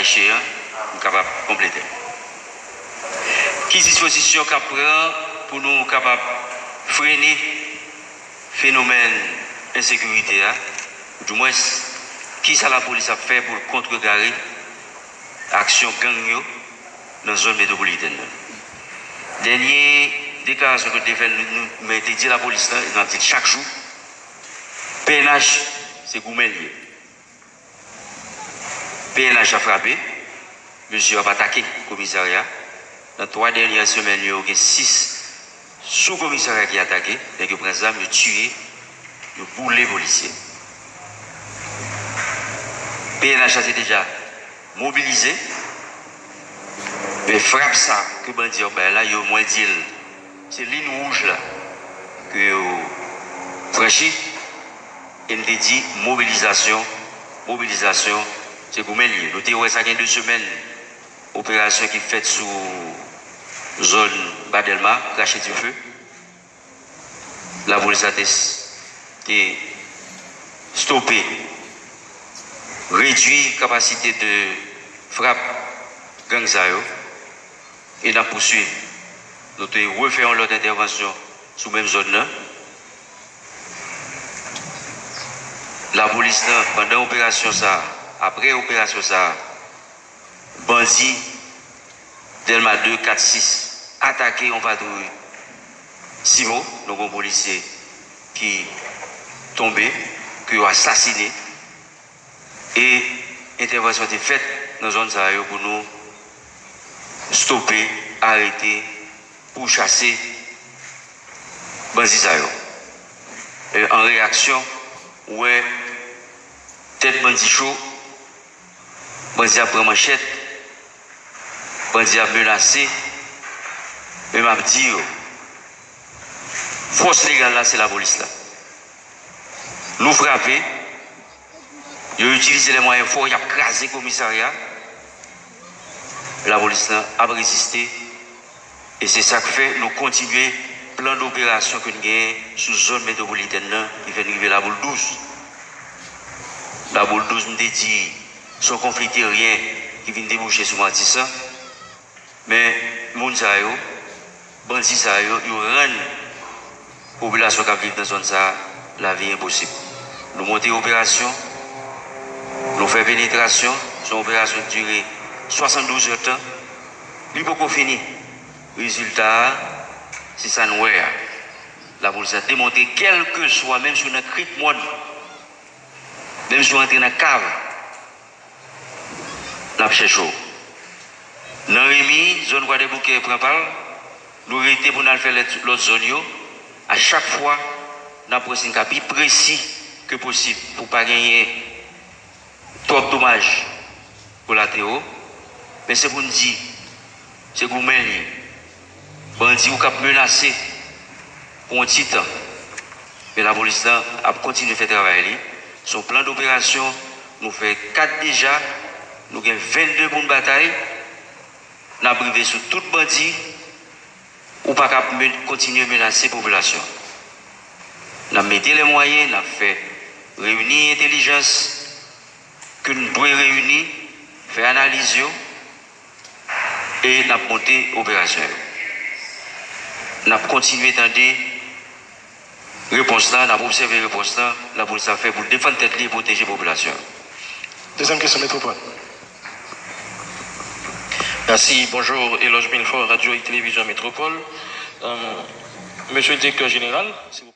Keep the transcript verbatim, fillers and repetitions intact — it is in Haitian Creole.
mache an, nou kapab konplete l. Ki dispozisyon k ap pran pou nou kapab frennen fenomèn ensekirite a? Oudimwens, kisa lapolis ap fè pou l kontrekare aksyon gang yo nan zòn metwopolitèn nan? Dènye deklarasyon ke n te fè, nou, nou, mwen te di lapolis la, e n ap di l chak jou, P N H, se goumen l ye. P N H a frape, mesye yo ap atake komisarya. Nan twa dènye semèn yo, gen sis sou komisarya ki atake, nèg yo pran zam, yo tiye, yo boule polisye. P N H la te deja mobilize, men frap sa ke bandi yo bay la, yo, mwen di l, se liy wouj la ke yo franchi, e n te di mobilizasyon, mobilizasyon, se goumen l ye. Nou te wè sa gen de semèn, operasyon ki fèt sou zòn Ba Dèlma, krache dife. Lapolis la te, te stope, redui kapasite de frap gang sa yo, e n ap pouswiv. Nou te refè yon lòt entèvansyon sou menm zòn nan. Lapolis la, pandan operasyon sa a, apre operasyon sa a, bandi Dèlma de, kat, sis atake yon patwouy Sibo, donk yon polisye ki tonbe, ke yo asasine, e entèvansyon te fèt nan zòn sa yo pou nou stope, arete, pou chase bandi sa yo. E an reyaksyon, ou wè tèt bandi cho, bandi ap pran manchèt, bandi ap menase, men m ap di yo, fòs legal la, se lapolis la. Nou frape, yo itilize lè mwayen fò, y ap kraze komisarya, lapolis la ap reziste, e se sa k fè nou kontinye plan doperasyon ke n genyen sou zòn metwopolitèn nan, ki fè n rive Laboul douz. Laboul douz, m te di, se yon konfli teryen ki vin debouche sou Matisan, men moun sa yo, bandi sa yo, yo rann popilasyon k ap viv nan zòn sa a lavi enposib. Nou monte operasyon, nou fè penetrasyon, se yon operasyon ki dire swasanndouz èdtan, li poko fini. Rezilta a, se sa n wè a. Lapolis la demontre, kèlkeswa, menm si w nan krik mòn, menm si w antre nan kav, n ap chèche w. Nan Remi, zòn Kwadèboukè pran pa l, nou rete pou n al fè lèt-, lòt zòn yo. A chak fwa, n ap wè si n ka pi presi ke posib pou pa genyen twòp domaj kolatero, men se pou n di, se goumen l ye. Bandi ou k ap menase pou yon ti tan, men lapolis la ap kontinye fè travay li. Se yon plan doperasyon, nou fè kat deja, nou gen vennde moun batay, n ap rive sou tout bandi, ou pa ka men-, kontinye menase popilasyon. N ap mete lè mwayen, n ap fè reyini entèlijans ke n dwe reyini, fè analiz yo, e n ap monte operasyon yo. N ap kontinye tande repons la, n ap obsève repons la, lapolis ap fè pou defann tèt li e pwoteje popilasyon an. Dezyèm kesyon, Metropole. Merci, bonjour, Eloge Milfort, Radio et Télévision Métropole. Euh, Monsieur le Directeur Général, si vous